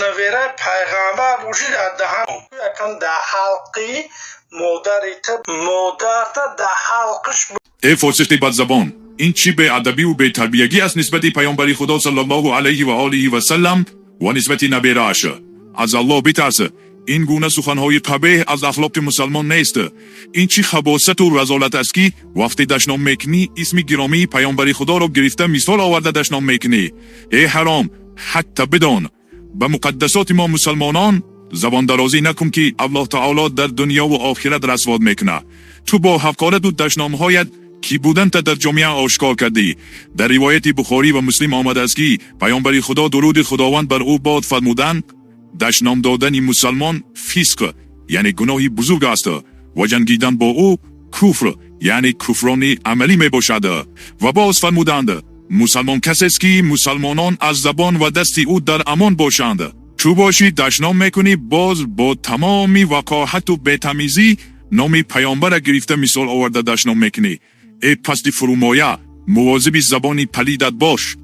Навераи пайғамбар бошӣ, дар даҳан якам дар ҳалқи модари ту, модарта дар ҳалқиш. Э фосиқи бадзабон, ин чӣ беадабиву бетарбиягӣ аст нисбати паёмбари Худо саллаллоҳу алайҳи ва олиҳи васаллам ва нисбати наберааш? Аз Аллоҳ битарс. Ин гуна суханҳои қабеҳ аз ахлоқи мусалмон нест. Ин чӣ хабосату разолат аст, ки вақте дашном мекунӣ, исми гиромии паёмбари Худоро гирифта мисол оварда дашном мекунӣ? Э ҳаром, ҳатта бидон, ба муқаддасоти мо мусалмонон забондарозӣ накун, ки Аллоҳ таоло дар дунёву охират расвод мекунад. Ту бо ҳақорату дашномҳоят кӣ буданта дар ҷомеа ошкор кардӣ. Дар ривояти Бухорӣ ва Муслим омадааст, ки паёмбари Худо, дуруди Худованд бар ӯ бод, фармуданд: «Дашном додани мусалмон фисқ, яъне гуноҳи бузург аст, ва ҷангидан бо ӯ куфр, яъне куфрони амалӣ мебошад». Ва боз фармуданд: «Мусалмон касест, ки мусалмонон аз забон ва дасти ӯ дар амон бошанд». Ту бошӣ, дашном мекунӣ, боз бо тамоми вақоҳату бетамизӣ номи паёмбара гирифта мисол оварда дашном мекунӣ. Э пасти фурӯмоя, мувозиби забони палидат бош.